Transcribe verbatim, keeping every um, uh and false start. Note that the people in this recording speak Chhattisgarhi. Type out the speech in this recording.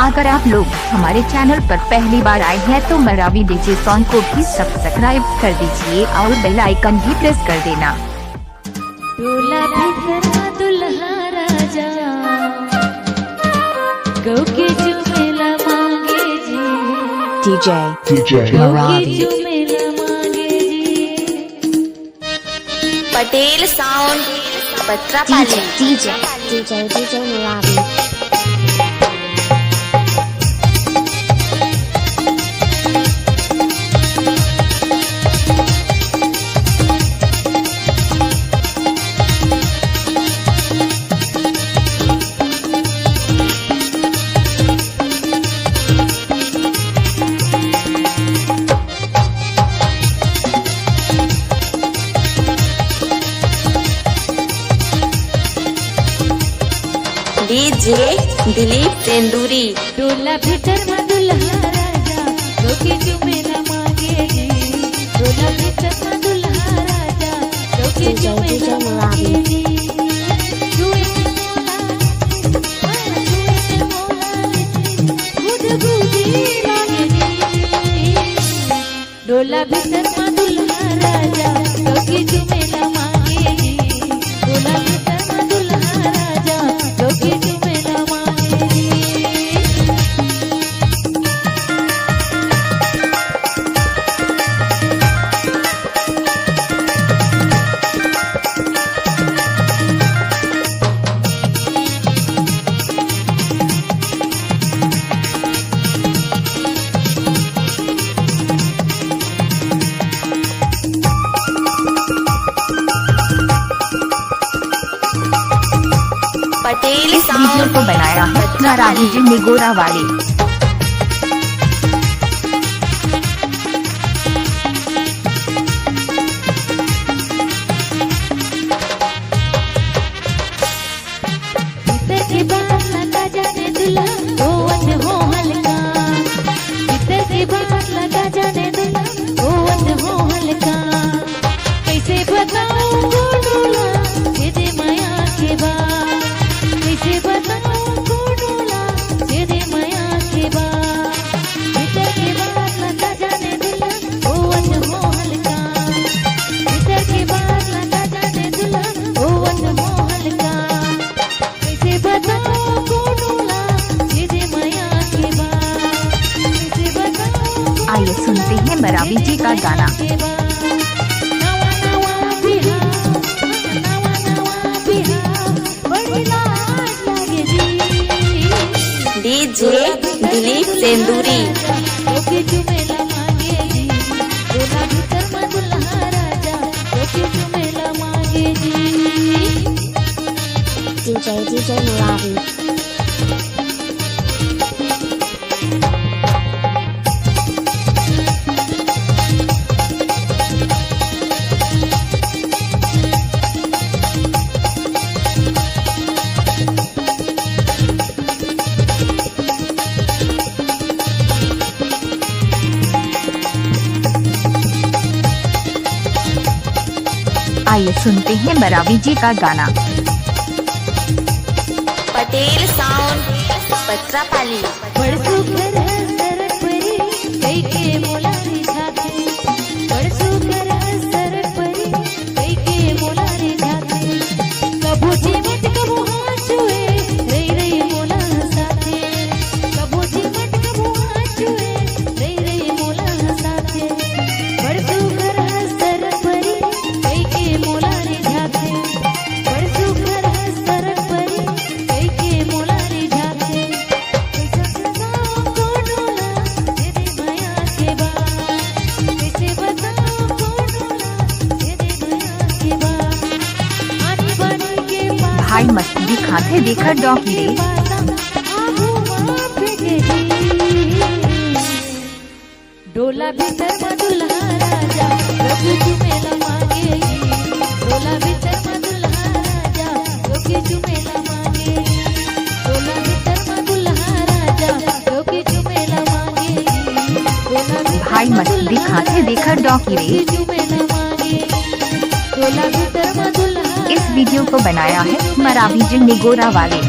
अगर आप लोग हमारे चैनल पर पहली बार आए हैं तो मरावी डीजे सॉन्ग को भी सब्सक्राइब कर दीजिए और बेल आइकन भी प्रेस कर देना। डोला भीतर मा दुल्हा राजा, गौ के चुमेला मांगे जी। डीजे डीजे गौ के मरावी। चुमेला मांगे जी। Patel sound, Patrapali. DJ DJ DJ Maravi. DJ Dilip Senduri. डोला भीतर मा दुल्हा राजा, गौ के चुमेला मांगे जी। डोला भीतर मा दुल्हा राजा, गौ के चुमेला मांगे जी। छुए ने मोला, छुए ने मोला, गुदगुदी लागे जी। डोला भीतर मा दुल्हा राजा, गौ के चुमेला मांगे जी। डोला भीतर मा दुल्हा राजा, गौ के चुमेला मांगे जी। पटेल इस वीडियो को बनाया है हमारा डीजे निगोरा वाले। भीतर के बात ला का जाने दुल्हा, होवत हो हल्का। भीतर के बात ला का जाने दुल्हा, होवत हो हल्का। कैसे बताऊं कोनो ला, जेदे मया के बात। कैसे बताऊं कोनो ला, जेदे मया के बात। भीतर के बात ला का जाने दुल्हा, होवत हो हल्का। भीतर के बात ला का जाने दुल्हा, होवत हो हल्का। कैसे बताऊं कोनो ला, जेदे मया के बात। कैसे बताऊं कोनो ला, आइए सुनते हैं मरावी जी का गाना। नवा नवा बिहा, नवा नवा बिहा, बड़ी लाज लागे जी। डीजे दिलीप सेंदूरी। ओके चुमेला मांगे जी, डोला भीतर मा दुल्हा राजा, ओके चुमेला मांगे जी। DJ DJ Maravi. आइए सुनते हैं मरावी जी का गाना। पटेल साउंड, पत्रापाली। बड़ सुघर हस सरग परी, कइके मोला रिझाथे। बड़ सुघर हस सरग परी, कइके मोला रिझाथे। कभू चिमट, कभू हाथ छुए, रई रई मोला हंसाथे। कभू चिमट, कभू हाथ छुए, रई रई मोला हंसाथे। बड़ सुघर हस सरग परी, कइके मोला रिझाथे। बड़ सुघर हस सरग परी, कइके मोला रिझाथे। भाई मस्त दिखाथे देखा डॉकी रे। डोला भीतर मा दुल्हा राजा, रघु चुमेला मांगे। डोला भीतर मा दुल्हा राजा, रघु चुमेला मांगे। डोला भीतर मा दुल्हा राजा, रघु चुमेला मांगे। डोला भीतर भाई मस्त दिखाथे देखा डॉकी रे। डोला भीतर मा दुल्हा इस वीडियो को बनाया है मरावी जी निगोरा वाले।